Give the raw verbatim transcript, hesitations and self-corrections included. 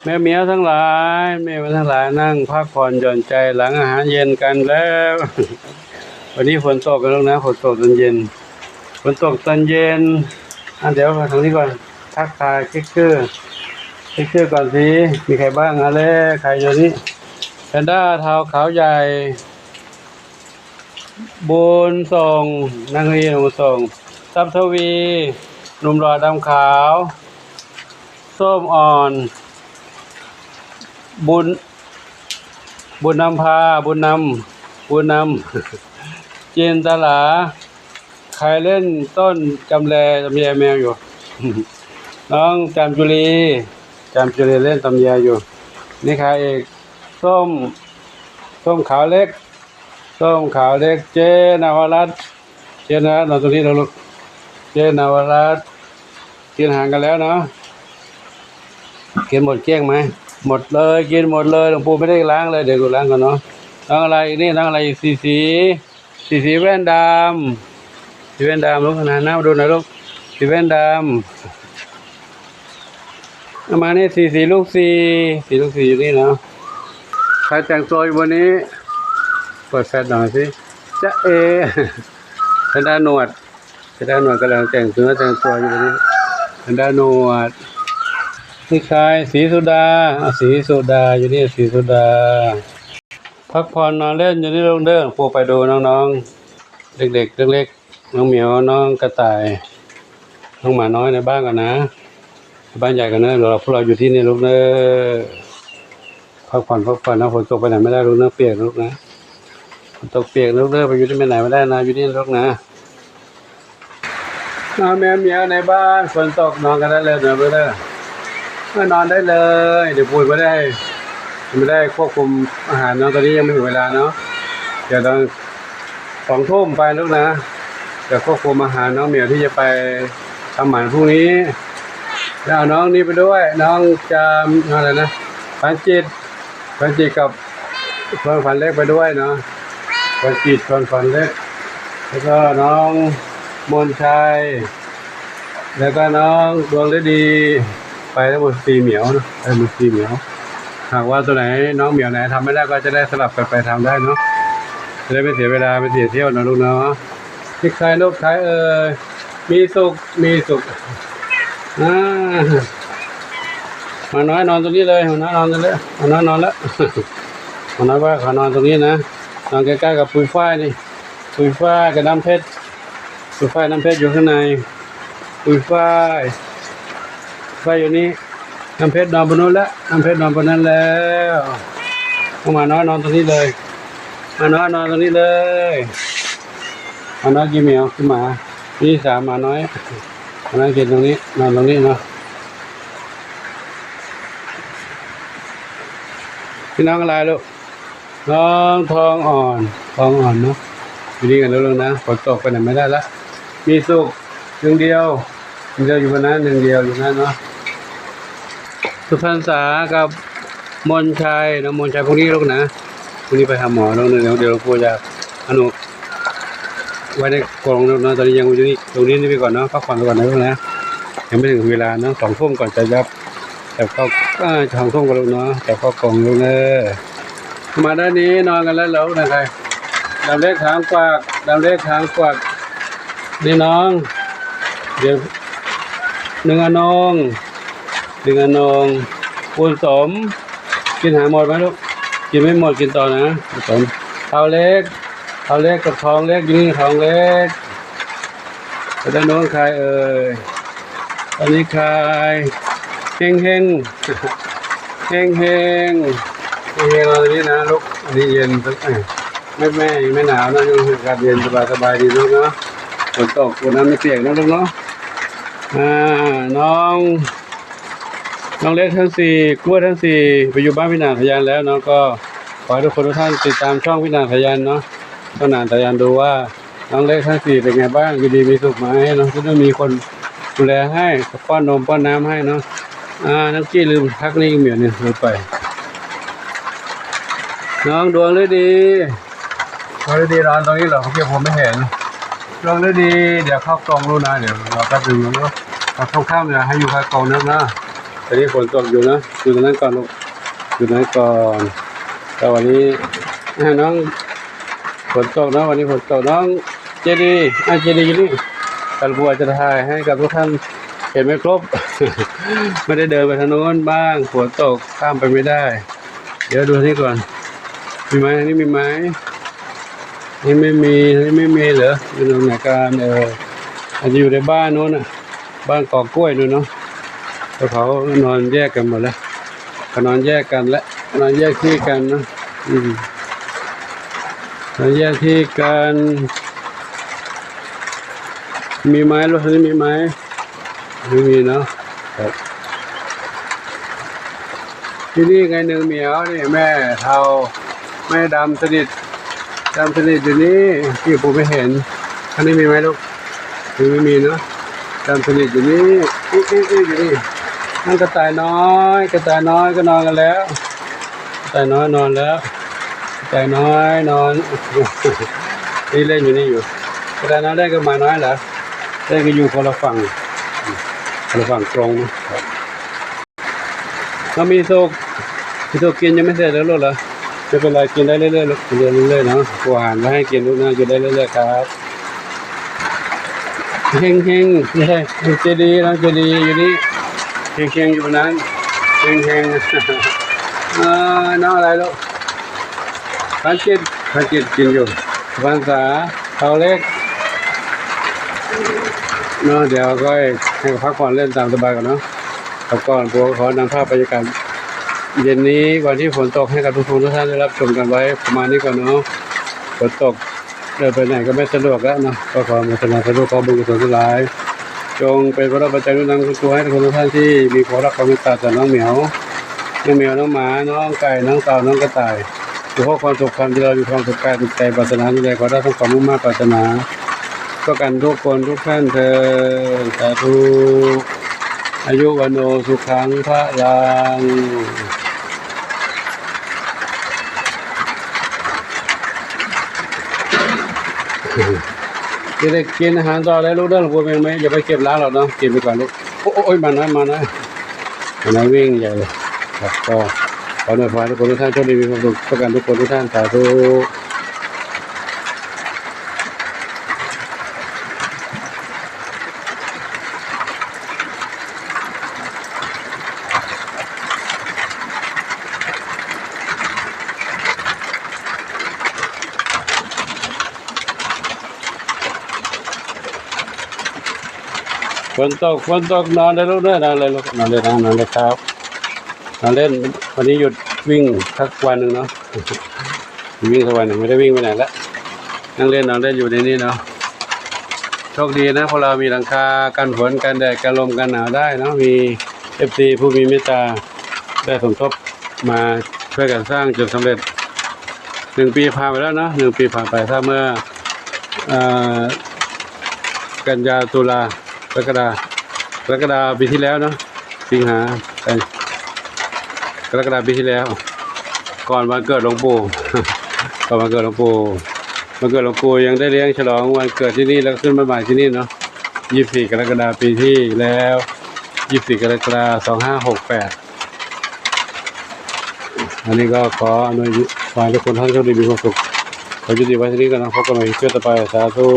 แมวเหมียวทั้งหลาย แมวทั้งหลายนั่งพักผ่อนหย่อนใจหลังอาหารเย็นกันแล้ว วันนี้ฝนตกกันลูกนะ ฝนตกตอนเย็น ฝนตกตอนเย็น อ่ะ เดี๋ยวมาทางนี้ก่อน ทักทายเช็คชื่อ เช็คชื่อก่อนสิ มีใครบ้าง อะไร ใครอยู่นี่ แพนด้าเทาขาวใหญ่ บุญส่ง นักเรียนบุญส่ง ทรัพย์ทวี หนุ่มหล่อดำขาว ส้มอ่อน บุญ บุญนำพา บุญนำ บุญนำ จินตลา ใครเล่นต้นจำแล จำแยแมวอยู่ น้องจามจุลี จามจุลีเล่นตำแยอยู่ นี่ใครอีก ส้ม ส้มขาวเล็ก ส้มขาวเล็ก เจนวรัตน์ เจนวรัตน์นอนตรงนี้แล้วลูก เจนวรัตน์ กินอาหารกันแล้วเนาะ กินหมดเกลี้ยงไหม หมดเลย กินหมดเลย หลวงปู่ไม่ได้ล้างเลย เดี๋ยวดูล้างก่อนเนาะ น้องอะไรอีกนี่ น้องอะไรอีก สีสี สีสีแว่นดำ สีแว่นดำลูก หันหน้ามาดูหน่อยลูก สีแว่นดำ เอามานี่ สีสีลูกสี่ สีลูกสี่อยู่นี่เนาะ ใครแต่งตัวอยู่บนนี้ เปิดแฟลชหน่อยสิ จ๊ะเอ แพนด้าหนวด แพนด้าหนวดกำลังแต่งตัว แต่งตัวอยู่บนนี้ แพนด้าหนวด นี่ใคร สีสุดา อ่ะ สีสุดาอยู่นี่ สีสุดา พักผ่อนนอนเล่นอยู่นี่ลูกเด้อ ปู่ไปดูน้องๆ เด็กๆ เล็กๆ น้องเหมียว น้องกระต่าย น้องหมาน้อยในบ้านก่อนนะ บ้านใหญ่ก่อนนะ เรา พวกเราอยู่ที่นี่ลูกเด้อ พักผ่อน พักผ่อนนะ ฝนตกไปไหนไม่ได้ลูกนะ เปียกลูกนะ ฝนตกเปียกลูกเด้อ ไปอยู่ที่ไหนไม่ได้นะ อยู่นี่ลูกนะ นอนแมวเหมียวในบ้าน ฝนตกนอนกันได้เลยนะลูกเด้อ เออ นอนได้เลย เดี๋ยวปู่ไม่ได้ ไม่ได้ควบคุมอาหารเนาะ ตอนนี้ยังไม่ถึงเวลาเนาะ เดี๋ยวตอนสองทุ่มไปลูกนะ เดี๋ยวควบคุมอาหารน้องเหมียวที่จะไปทำหมันพรุ่งนี้ แล้วเอาน้องนี่ไปด้วย น้องจาม อะไรนะ ฝันจิต ฝันจิตกับ ชวนฝันเล็กไปด้วยเนาะ ฝันจิต ชวนฝันเล็ก แล้วก็น้องมนชัย แล้วก็น้องดวงฤดี ไปทั้งหมดสี่เหมียวนะ ไปหมดสี่เหมียว หากว่าตัวไหน น้องเหมียวไหนทำไม่ได้ก็จะได้สลับกันไปทำได้เนาะ จะได้ไม่เสียเวลา ไม่เสียเที่ยวนะลูกเนาะ นี่ใครลูก ใครเอ่ย มีสุข มีสุข อ่า หมาน้อยนอนตรงนี้เลย หมาน้อยนอนตรงนี้ หมาน้อยนอนแล้ว หมาน้อยว่าขอนอนตรงนี้นะ นอนใกล้ๆกับปุยฝ้ายนี่ ปุยฝ้ายกับน้ำเพชร ปุยฝ้ายน้ำเพชรอยู่ข้างใน ปุยฝ้าย ฝ้ายอยู่นี่ น้ำเพชรนอนบนนู้นแล้ว น้ำเพชรนอนบนนั้นแล้ว น้องหมาน้อยนอนตรงนี้เลย หมาน้อยนอนตรงนี้เลย หมาน้อยกินเหมียว กินหมา นี่สามหมาน้อย หมาน้อยกินตรงนี้ นอนตรงนี้เนาะ พี่น้องอะไรลูก น้องทองอ่อน ทองอ่อนเนาะ อยู่นี่กันแล้วลูกนะ ฝนตกไปไหนไม่ได้ละ มีสุขหนึ่งเดียว หนึ่งเดียวอยู่บนนั้น หนึ่งเดียวอยู่นั่นเนาะ สุพรรณษากับมนชัยนะ มนชัยพรุ่งนี้ลูกนะ พรุ่งนี้ไปหาหมอแล้วเดี๋ยว เดี๋ยวหลวงปู่จะอนุ ไว้ในกรงแล้วเนาะ ตอนนี้ยังอยู่นี่ ตรงนี้นี่ไปก่อนเนาะ พักผ่อนไปก่อนนะลูกนะ ยังไม่ถึงเวลาเนาะ สองทุ่มก่อนจะยับ แต่ก็ อ่า สองทุ่มก่อนลูกเนาะ แต่ก็กรงลูกเนอะ มาด้านนี้นอนกันแล้วเหรอ นะใคร ดำเล็กหางกวัก ดำเล็กหางกวัก นี่น้อง เดี๋ยว หนึ่งอนง หนึ่งอนง บุญสม กินหาหมดไหมลูก กินไม่หมด กินต่อนะ บุญสม เทาเล็ก เทาเล็กกับทองเล็ก อยู่นี่ทองเล็ก ไปด้านโน้นใครเอ่ย อันนี้ใคร เฮงเฮง เฮงเฮง เฮงเฮง เอาอันนี้นะลูก อันนี้เย็น เอ้ย ไม่ ไม่ ไม่หนาวนะ ยังอากาศเย็นสบายสบายดีลูกเนาะ ฝนตก ฝนน้ำไม่เปียกนะลูกเนาะ อ่า น้อง น้องเล็กทั้งสี่ กล้วยทั้งสี่ ไปอยู่บ้านพี่หนานสายันแล้วเนาะ ก็ขอให้ทุกคนทุกท่านติดตามช่องพี่หนานสายันเนาะ ช่องหนานสายันดูว่า น้องเล็กทั้งสี่เป็นไงบ้าง อยู่ดีมีสุขไหมเนาะ จะได้มีคนดูแลให้ ป้อนนมป้อนน้ำให้เนาะ อ่า น้องกี้ลืมทักนี่เหมียวเนี่ย ลืมไป น้องดวงฤดี ดวงฤดีนอนตรงนี้เหรอ เมื่อกี้ผมไม่เห็น ดวงฤดี เดี๋ยวเข้ากรงลูกนะ เดี๋ยวรอแป๊บนึงนะลูก ตอนค่ำๆเนี่ยให้อยู่ข้างกรงนึกนะ ตอนนี้ฝนตกอยู่นะ อยู่ตรงนั้นก่อนลูก อยู่ตรงนั้นก่อน แต่วันนี้ อ่ะ น้อง ฝนตกนะ วันนี้ฝนตก น้องเจดี อ่ะ เจดีอยู่นี่ กัลบัวจะถ่ายให้กับทุกท่านเห็นไม่ครบ ไม่ได้เดินไปทางโน้นบ้าง ฝนตกข้ามไปไม่ได้ เดี๋ยวดูนี่ก่อน มีไหม อันนี้มีไหม นี่ไม่มี นี่ไม่มีเหรอ อยู่ตรงไหนกัน เออ อาจจะอยู่ในบ้านโน้นน่ะ บ้านกอกล้วยโน้นเนาะ แล้วเขานอนแยกกันหมดแล้ว เขานอนแยกกันแล้ว นอนแยกที่กันเนาะ อืม นอนแยกที่กัน มีไหม รถคันนี้มีไหม ไม่มีเนาะ ครับ ที่นี่ไง หนึ่งเหมียว นี่แม่เฒ่า แม่ดำสนิท ดำสนิทอยู่นี่ ที่ผมไม่เห็น อันนี้มีไหมลูก ยังไม่มีเนาะ ดำสนิทอยู่นี่ อุ๊ยอุ๊ยอุ๊ย อยู่นี่ นั่นกระต่ายน้อย กระต่ายน้อยก็นอนกันแล้ว กระต่ายน้อยนอนแล้ว กระต่ายน้อยนอน นี่เล่นอยู่นี่อยู่ กระต่ายน้อยเล่นกับหมาน้อยเหรอ เล่นกันอยู่คนละฝั่ง คนละฝั่งกรงนะ เรามีสุก มีสุกกินยังไม่เสร็จเลยลูกเหรอ ไม่เป็นไร กินได้เรื่อยๆลูก กินได้เรื่อยๆเนาะ ครูอาหารไว้ให้กินลูกนะ กินได้เรื่อยๆครับ เฮงๆ ไม่ใช่ เจดีย์นะ เจดีย์อยู่นี่ เฮงๆอยู่นั้น เฮงๆ เออ น้องอะไรลูก พันจิต พันจิตกินอยู่ พันษา เฒ่าเล็ก เนาะ เดี๋ยวก็ให้พักผ่อนเล่นตามสบายก่อนเนาะ ครับ ก่อนผมขอนำภาพบรรยากาศเย็นนี้วันที่ฝนตกให้กับทุกคนทุกท่านได้รับชมกันไว้ประมาณนี้ก่อนเนาะ ฝนตกเดินไปไหนก็ไม่สะดวกแล้วเนาะ ก็ขออนุโมทนาสาธุ ขอบุญกุศลทั้งหลาย จงเป็นพระปัจจัยหนุนนำคุณครูให้ทุกคนทุกท่านที่มีความรักความเมตตาต่อน้องเหมียว น้องแมว น้องหมา น้องไก่ น้องเต่า น้องกระต่าย มีความสุขความเจริญ มีความสุขกายสุขใจ ปรารถนาสิ่งใดขอได้สมความมุ่งมา่ปรารถนา ก็กันทุกคนทุกท่านเทอญ สาธุ อายุวัณโณสุขังพลัง จะได้กินอาหารต่อได้ลูกเด้อ หลวงปู่เมงไหม อย่าไปเก็บล้างหรอกเนาะ กินไปก่อนลูก โอ้ย มาน้อย มาน้อย มาน้อยวิ่งใหญ่เลย ครับ ก็ขออวยพรทุกคนทุกท่านโชคดีมีความสุขทุกกันทุกคนทุกท่าน สาธุ ฝนตก ฝนตก นอนเลยลูกเด้อ นอนเลยลูก นอนเลยนะ นอนเลยครับ นอนเล่น วันนี้หยุดวิ่งสักวันหนึ่งเนาะ วิ่งสักวันหนึ่ง ไม่ได้วิ่งไปไหนละ นั่งเล่นนอนเล่นอยู่ในนี้เนาะ โชคดีนะ พวกเรามีหลังคากันฝนกันแดดกันลมกันหนาวได้เนาะ มีเอฟซีผู้มีเมตตาได้สมทบมาช่วยกันสร้างจนสำเร็จ หนึ่งปีผ่านไปแล้วเนาะ หนึ่งปีผ่านไป ถ้าเมื่อ เอ่อ กันยา ตุลา กรกฎา กรกฎาปีที่แล้วเนาะ สิงหา เอ้ย กรกฎาปีที่แล้ว ก่อนวันเกิดหลวงปู่ ก่อนวันเกิดหลวงปู่ วันเกิดหลวงปู่ยังได้เลี้ยงฉลองวันเกิดที่นี่ แล้วก็ขึ้นบ้านใหม่ที่นี่เนาะ ยี่สิบสี่ กรกฎาปีที่แล้ว ยี่สิบสี่ กรกฎา สองห้าหกแปด อันนี้ก็ขออนุญาต ขอให้ทุกคนท่านโชคดีมีความสุข ขอยุติไว้เท่านี้ก่อนนะ พบกันใหม่คลิปต่อไป สาธุ